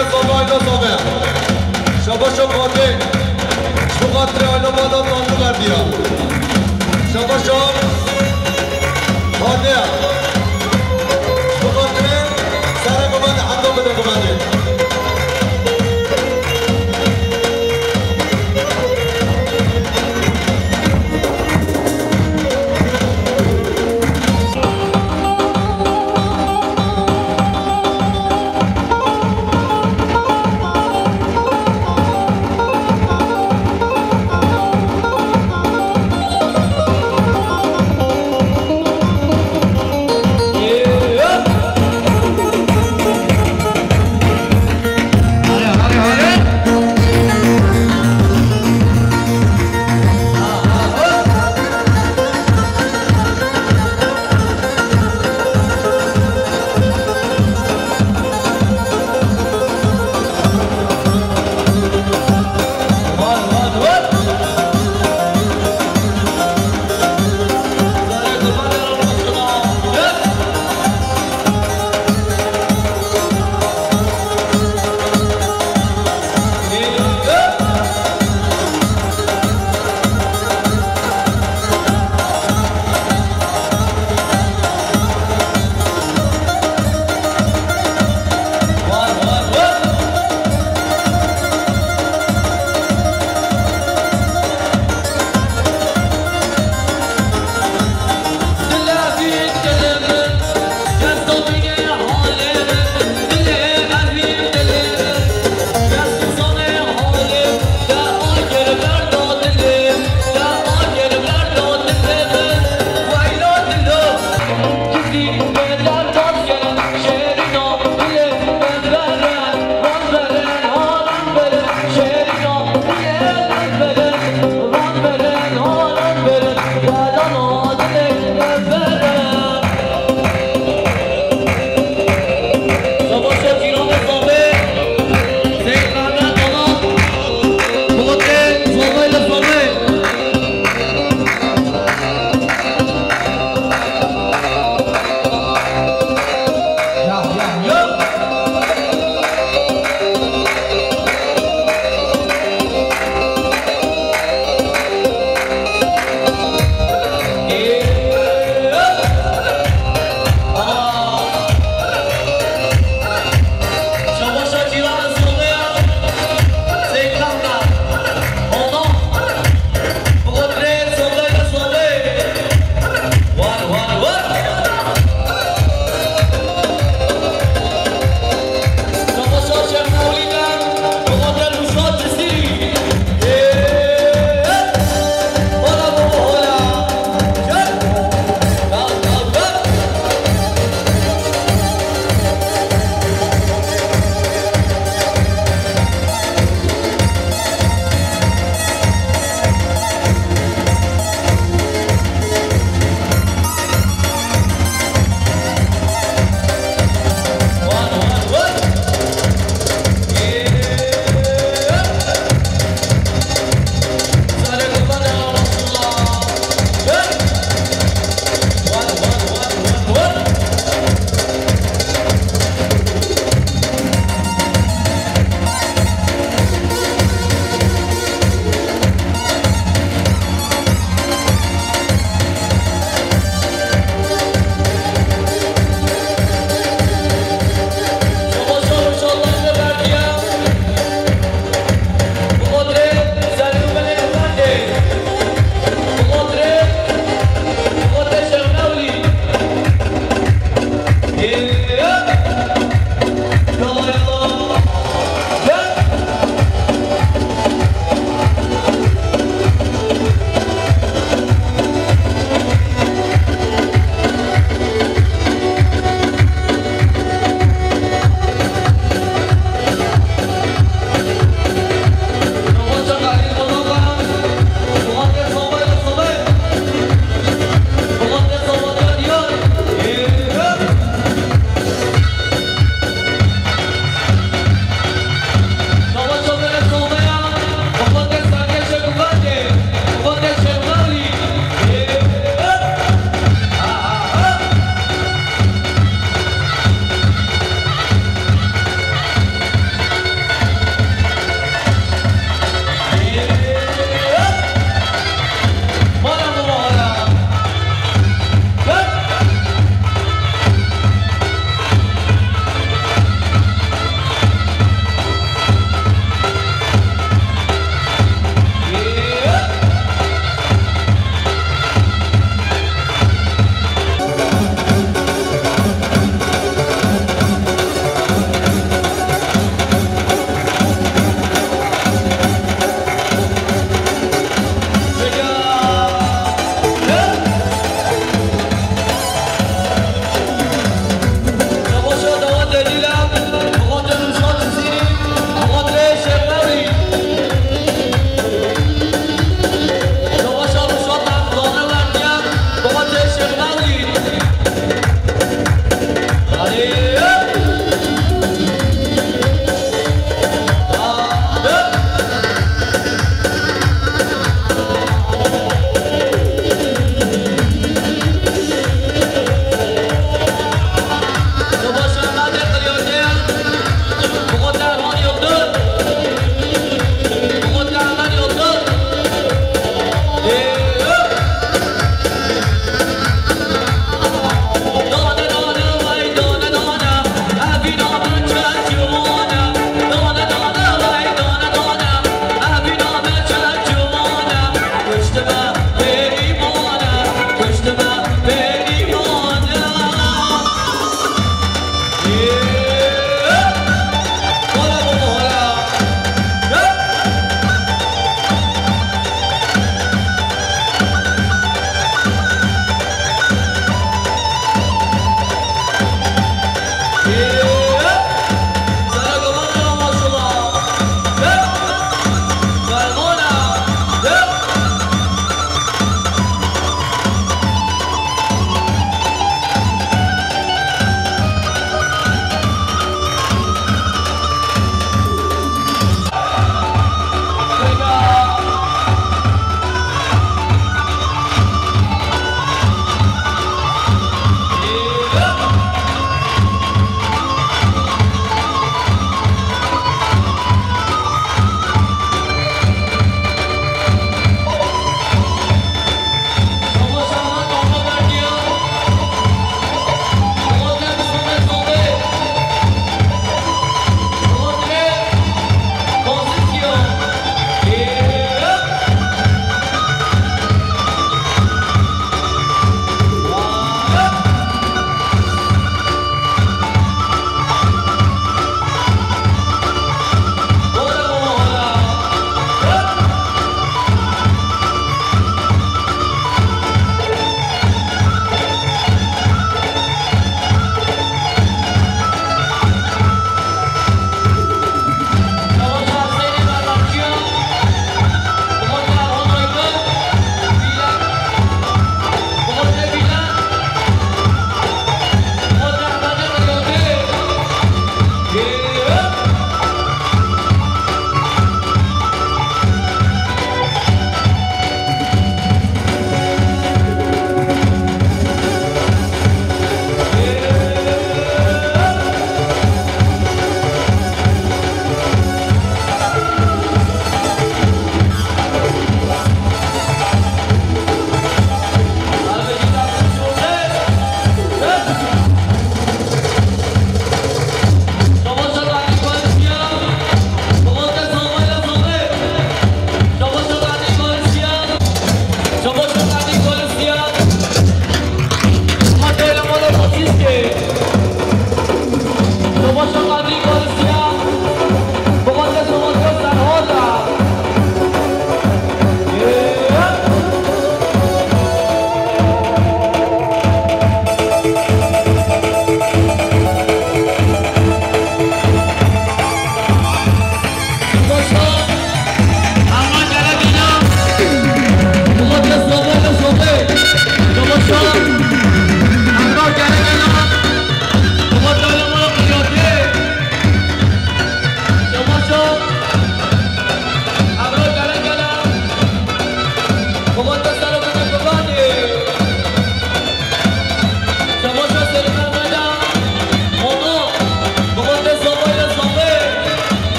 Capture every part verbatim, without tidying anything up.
Save, ayna save. Şabaşa Xardê. Ji bo xatirê ayna mala tandu verdiya. Şabaşa Xardê. Ji bo xatirê serê bibende, heta bide bibende.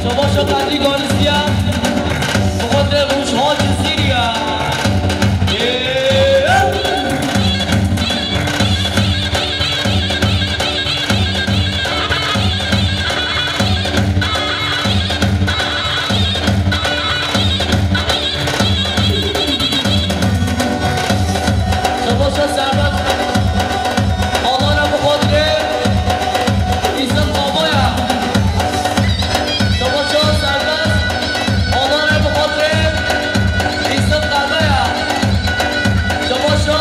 Savaşa Qedrî Ganisiya, Muqadder Rûj Hacî Sîriya. Savaşa serbest alana bi xatirê Îslam Babaya. Savaşa serbest alana bi xatirê Îslam Babaya. Savaşa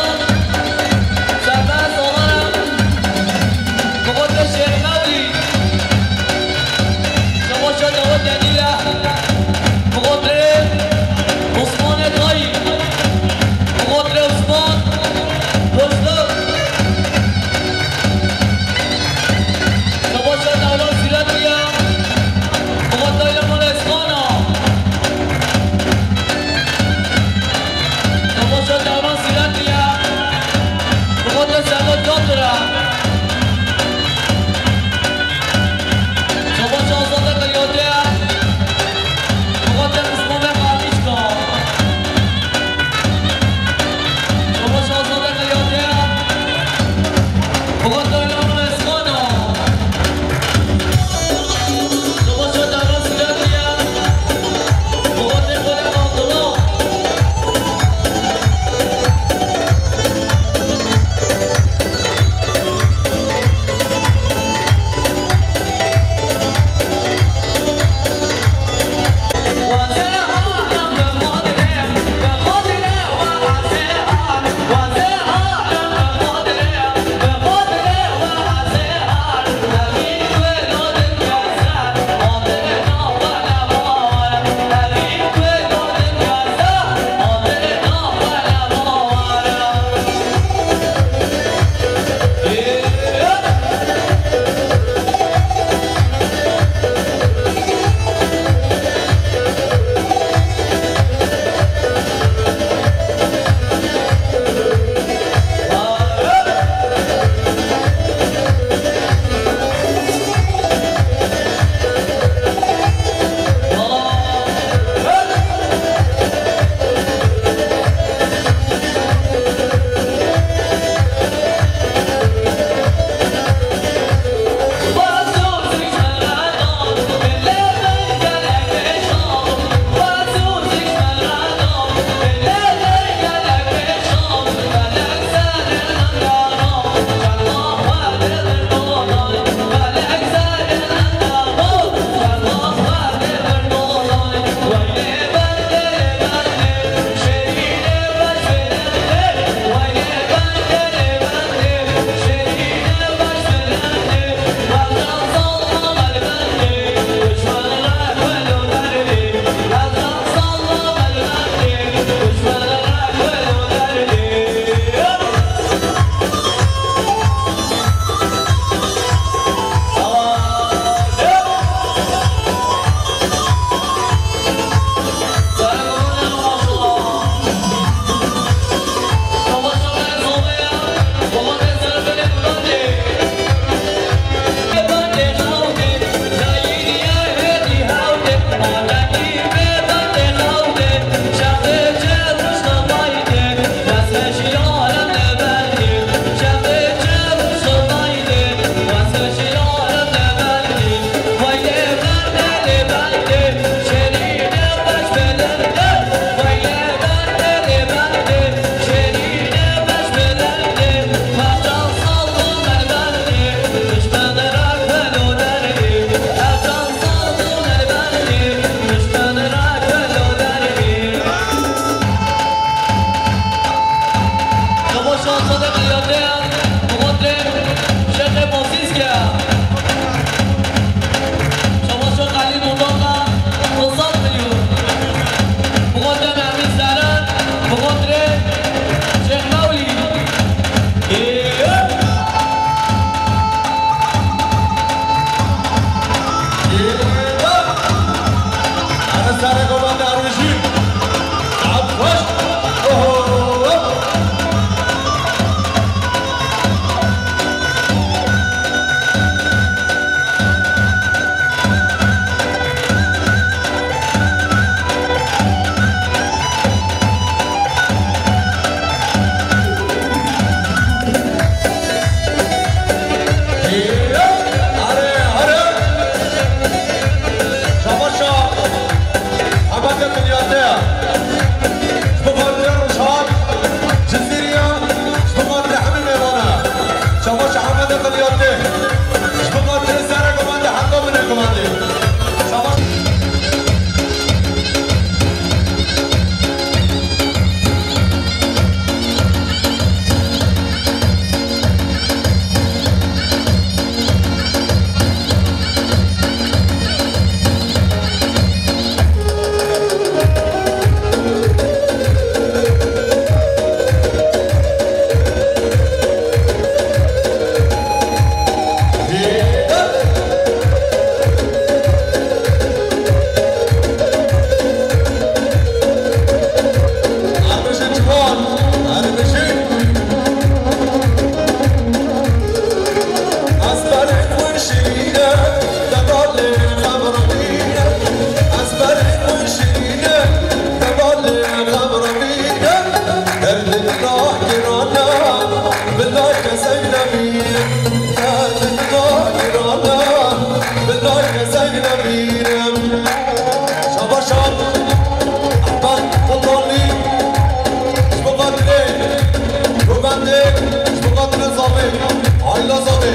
serbest alana bi xatirê Şêx Mewlî. Savaşa Dawet Delîle. Bi xatirê Osmanê Tayî. Bi xatirê Osman. Roj Şabaşa Xwedê qiliyate ya, bi xatirê Şêxê Basîske ya. Şabaşa Xelîl Mutaka, du sed milyon. Bi xatirê Mehmîd Zeren, bi xatirê Şêx Mewlî. Ere serê goman de arwijî. Saet xweş. Oho. Are, are. Şabaşa Hemete Qilyate. Ji bo xatirê Rojhilat, Cizîrî ya, ji bo xatirê hemî mêvana. Şabaşa Hemete Qilyate. Ji bo xatirê serê gomandê, heta binê gomandê. Şabaş. Hadi bejin ciwan, hadi bejin. Ez berê xwe şirîne, devalê xebrabîne. Ez berê xwe şirîne, devalê xebrabîne. Derdê min nagirana, bila ke Zeynebî. Derdê min nagirana, bila ke Zeynebî. Şabaşan, Ehmed Qullanlî, ji bo xatirê govendê, ji bo xatirê zavê, aîla zavê.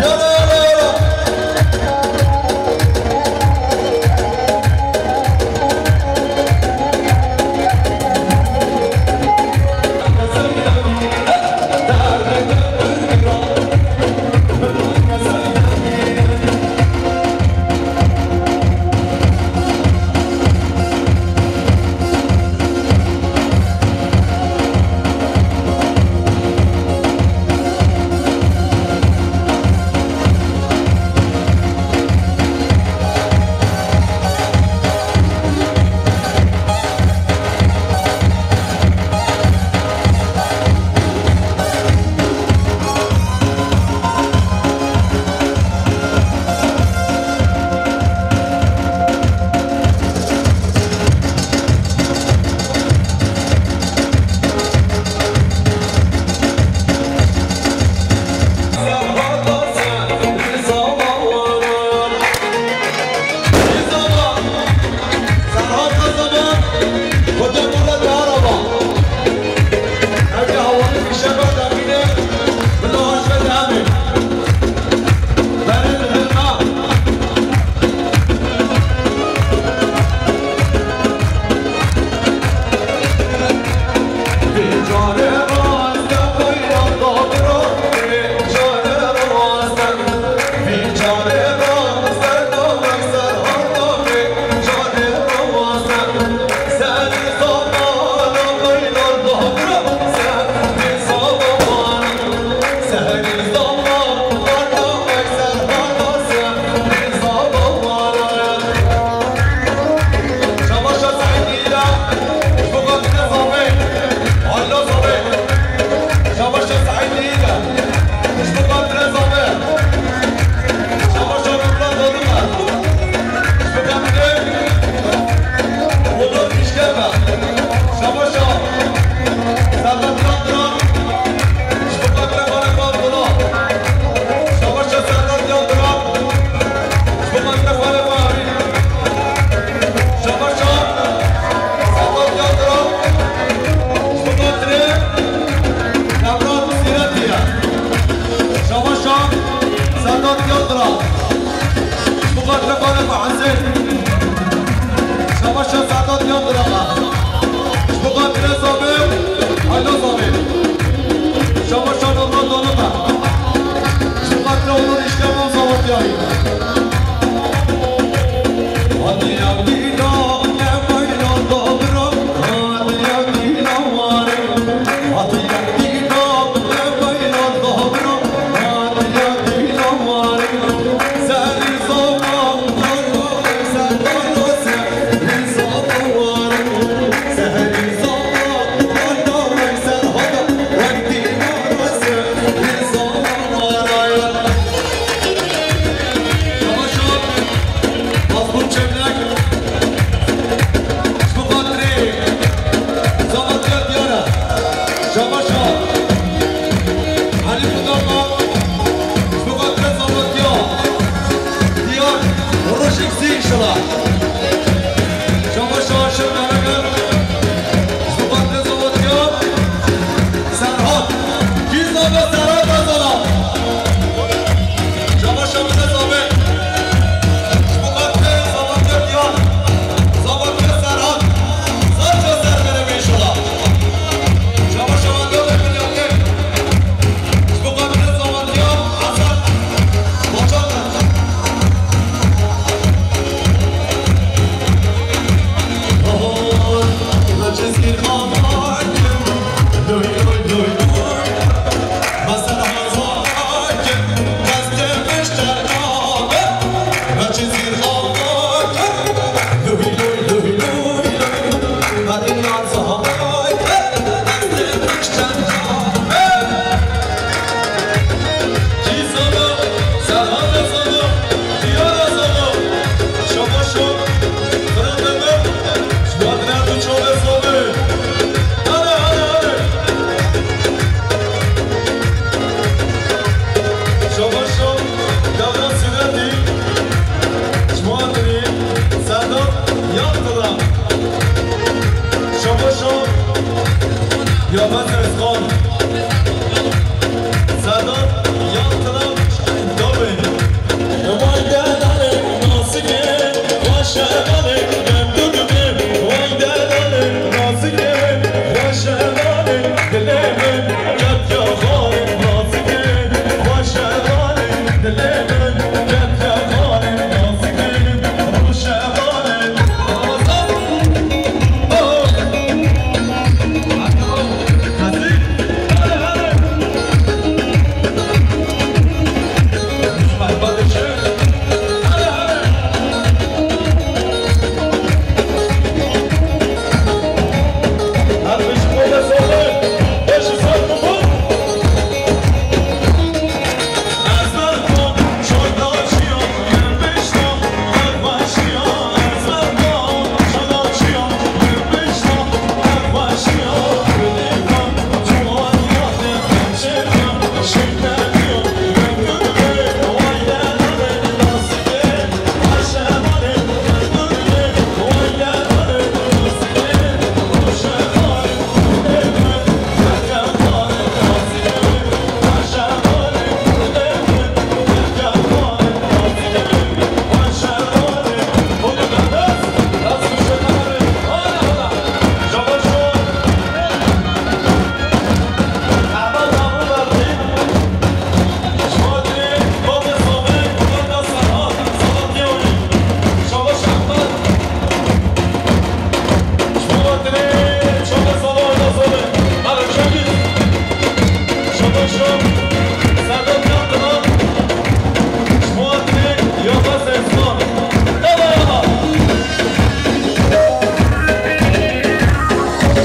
Yala, yala, yala. Şabaşa Elî Budaka, ji bo xatirê zavetiya diyar û rojek zî înşela. Şabaşa Şevdara gel, ji bo xatirê zavetiya Serhat. Kî zabe Serhat Azala? Şabaşa min e zabe. Ji bo xatirê zavetiya diyar, zavetiya Serhat. Zaf zaf ser bere înşela. Şabaşa min e zabe. Ji bo xatirê zavetiya Hasan Bacan. Şabaşo, Gavra Sîretî, ji bo xatirî Serdar Yaltira. Şabaşo, Yabez Özkan. Serdar Yaltira, Gavê. Vay delale, nasikê, xweşe bale, mendû dibê. Vay delale, nasikê, xweşe bale, dilê min, ketiya xalê, nasikê, xweşe bale, dilê min.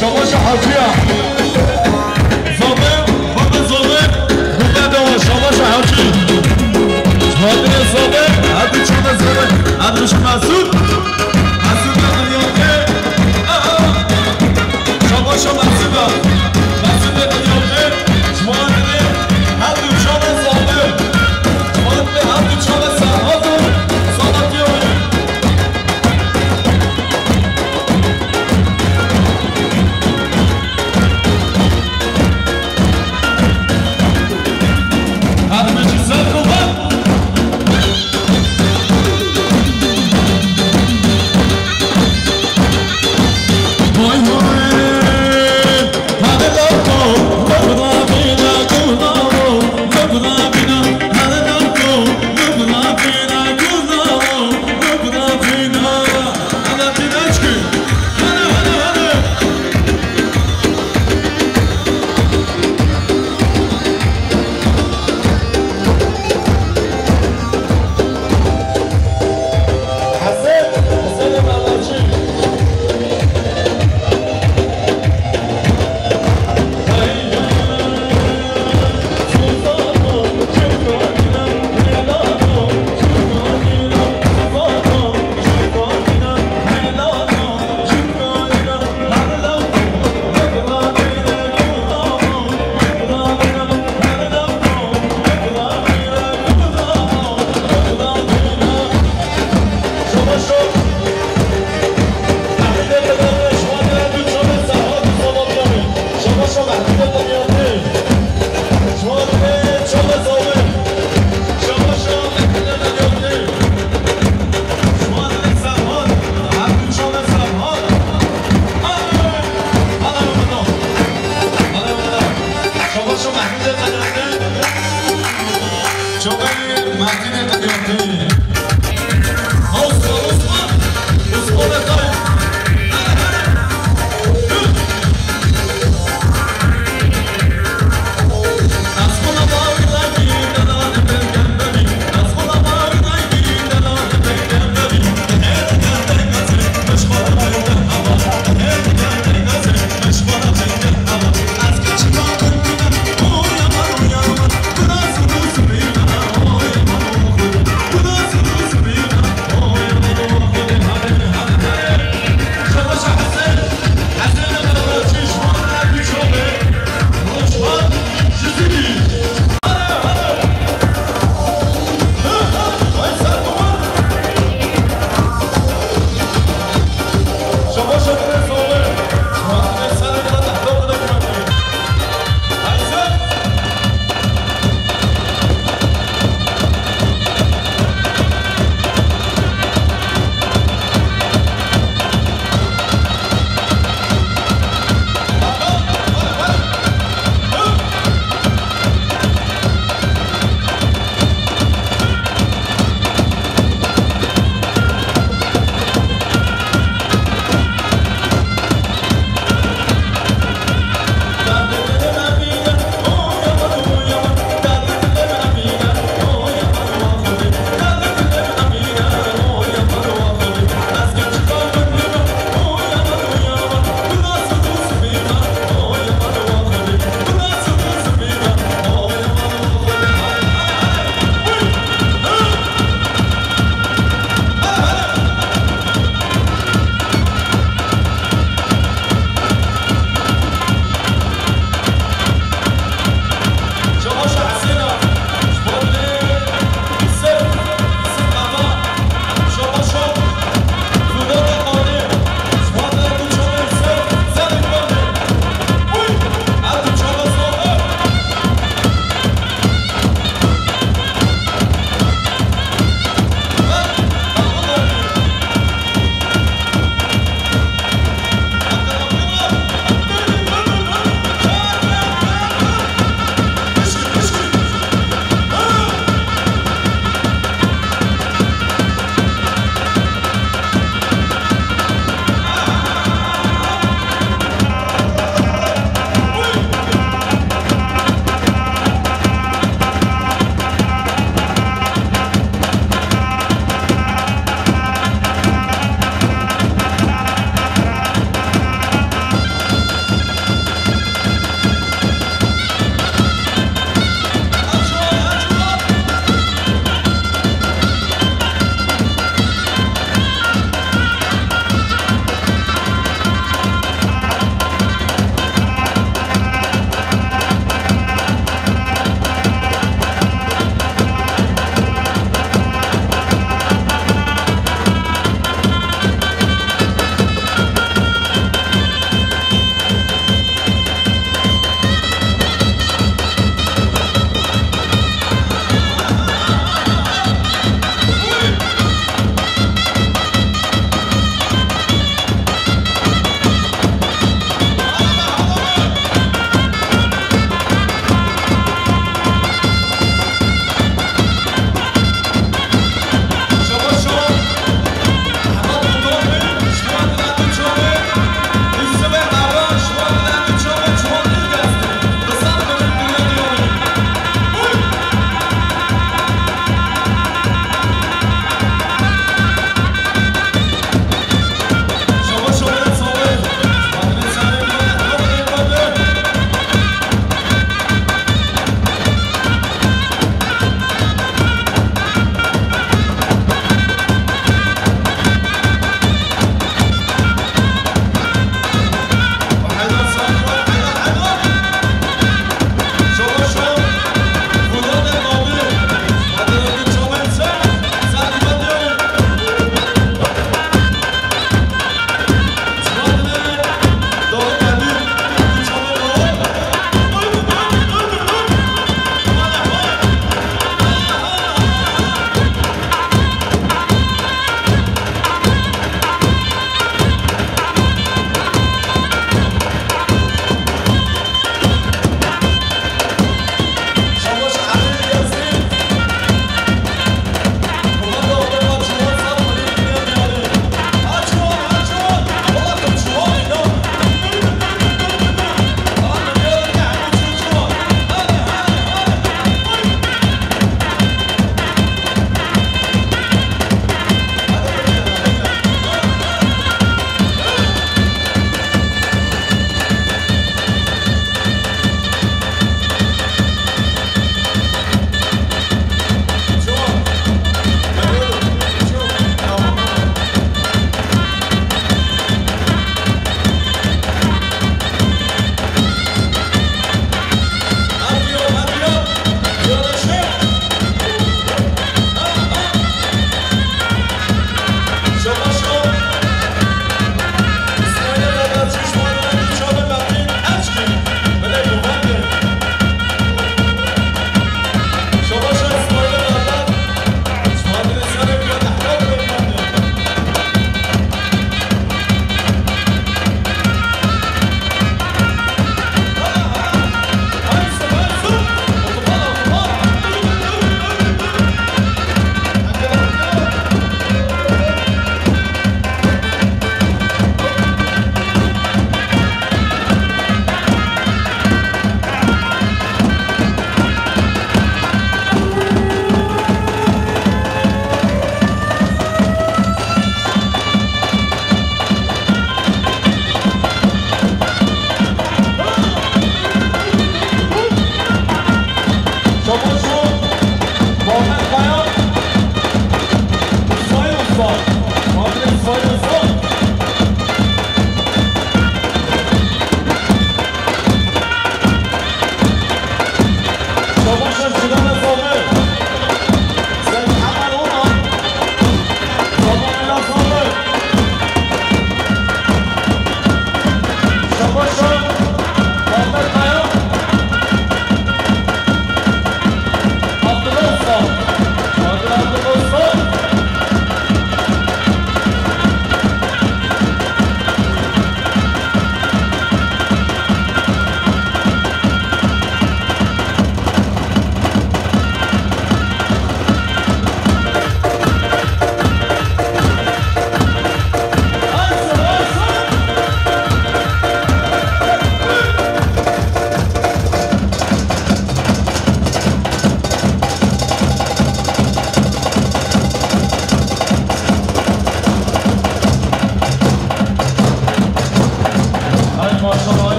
Şabaşa Hacıya. Zabe, baba zabe, baba da Şabaşa Hacı. Zabe, zabe, hadi çabuk zabe, hadi şu Mesut. Mesut da kırıyor. Aha. Şabaşa Mesut da. Mesut da kırıyor. Şumadine, hadi çabuk zabe. Şumadine, hadi çabuk zabe. Zabe diyor.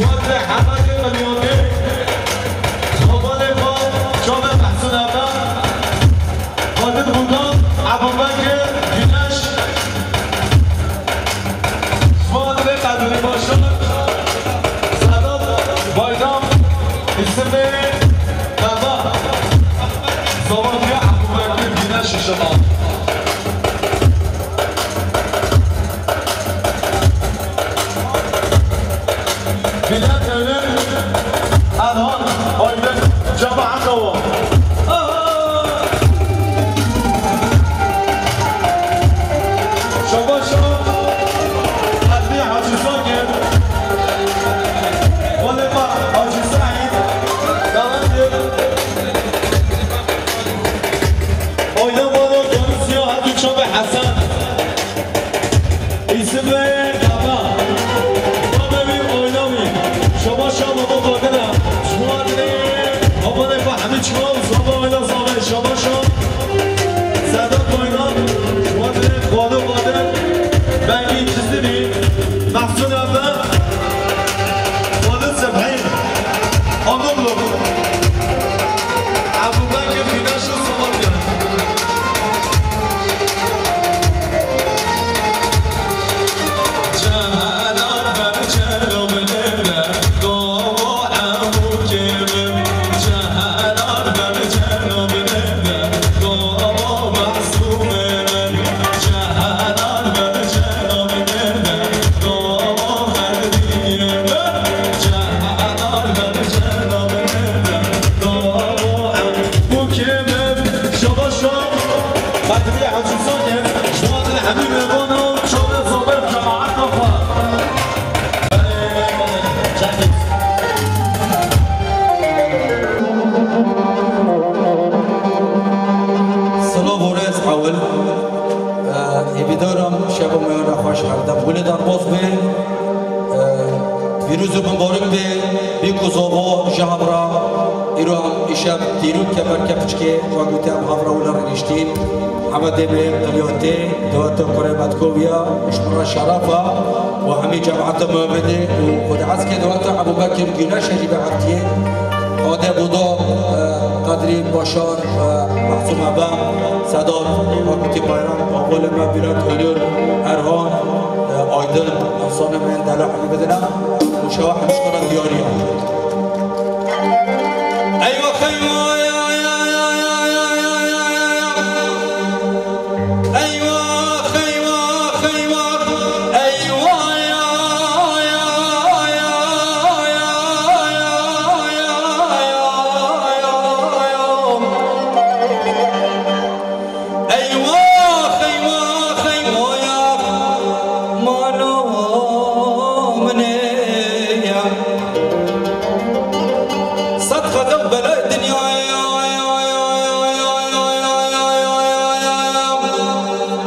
Wezîr Hemedê Qilyonê, Kobanê xwe, Çavê Mehsûn Ebe, Xalid Budan, Ebubekir Güneş, Fuat ve Kadri Başar, Sedat Bayram, İsmail Kaba, Zavadiya Ebubekir Güneş Işıkal. Bülent Emin, Erhan Aydın, Cemaat Ava. Şabaş şabaş. Adli Hacı Songül. Volleyball Hacı Said. Galandı. Oynamalı Gamsya Hacı Çobe Hasan. İsmail Kaba. Baba bir oynamayın. Şabaş şabaş bu kadına. Şuadre. Baba ne Fahmi Çuval. Baba oyna Samet. Şabaş şabaş. Sedat Bayram. Şuadre. Kuadu Kuadu. Belki ikisi bir. Mahsun Abla. Kuadu Sebhir. Anadolu. Ebu Bekir Güneş Samatya. Silav û rêz ewil. Eh, hêvîdar im şeva me ya nexweş hevdem wile derbas be. Eh, pîroz û mimbarik be, bîk û zava ji hev re. Îro em îşev dîrok keperke piçkê, wek gote em hev re wile rêniştîn. Hemedê me Qilyatê, dewleta kurê Metkoviya, ji min re şeref e û hemî cemaeta Muhammedê û xwedihezkê dewleta Ebûbekir Güneşê jî bi heftiyê. Qadê Buda, eh, Qedrî Başar, eh, Mehsûm Ebem, Sedat, Akutî Bayram, Avolê me Bülent Onur, Erhan, eh, Aydın, efsane me yên delal hemî bidine û şewa hemî ji xwe re diyarî ye. Eywa xeywa, ya, ya, ya. Eywa xeywa, xeywa, eywa, ya, ya, ya. Eywa xeywa, xeywa, ya, mano minê, ya. Sed xedew belay dinyayê,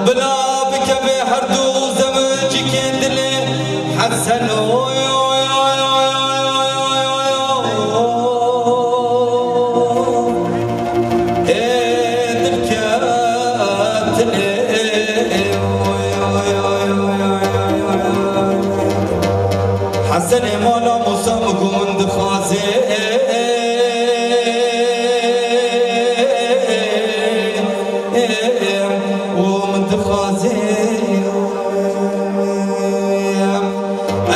bila bikeve her du zewicikên dilê Hesen. Ê dilketinê. Hesenê mala Musa min got min dixwazê û min dixwazê.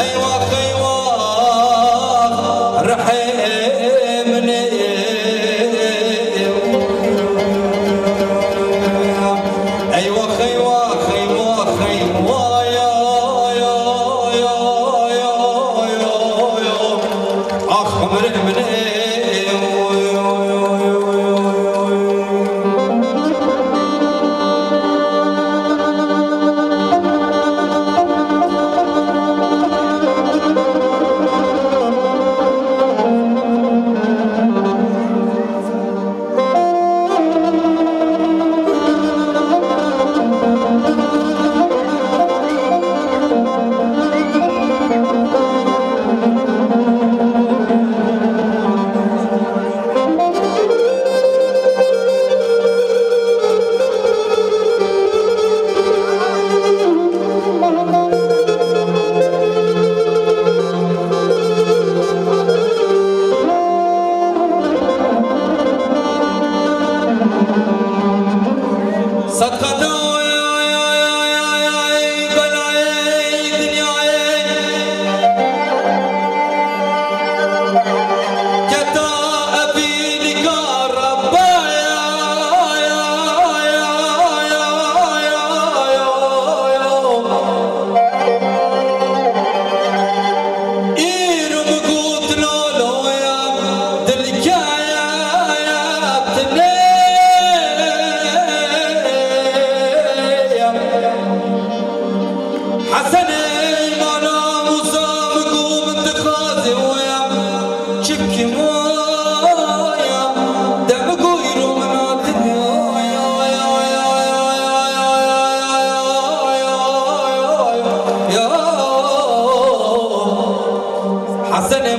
Eywa xeywa rihê min ê. Eywa xeywa, xeywa, xeywa, ya, ya, ya. Ax, umrê min ê.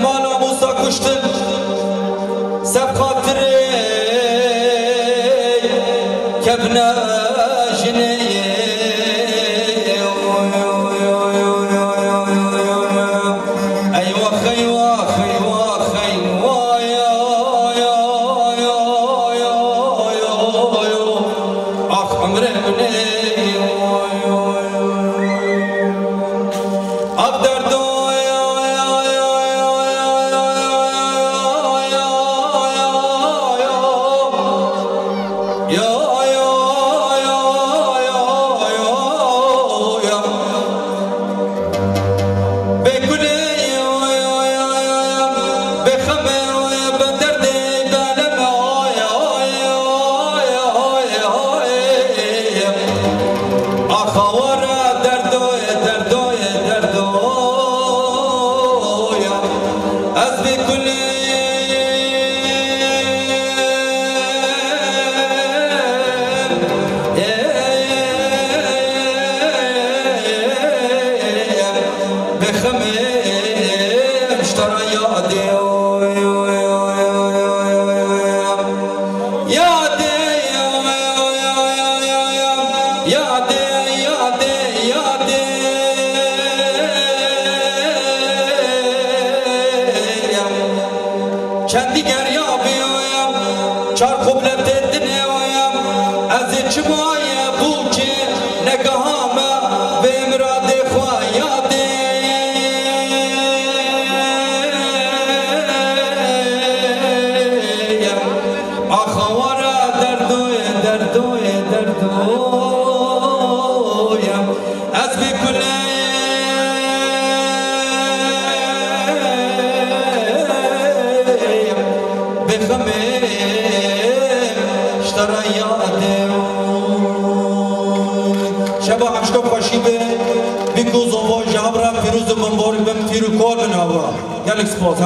Mala Mûsa kuştin, ser xatirê kevne jinê. Eywax, eywax, eywax, eywax, ya, ya, ya. Ax, emrê min ê. Av derdo, ya, ya, ya, ya. Bê kulê, bê xemê, bê derdê, bê elemê, axa were derdo ye, derdo ye, derdo ya. Ez bê kulê, bê xemê, ji te re yadê. Yadê, yadê, yadê, yadê. Çendî gerya bî, çar qubletê dinê. Ez ê çima ye bûkê negehame vê miradê xwe yadê. Axa were derdo ye, derdo ye, derdo ye. Ez bê kulê, bê xemê, ji te re yadê. Şeva heşto xweşî be, bî ku zova ji hev re pîroz û mimborî bin, pîr û kor bin hev re. Gelek spas.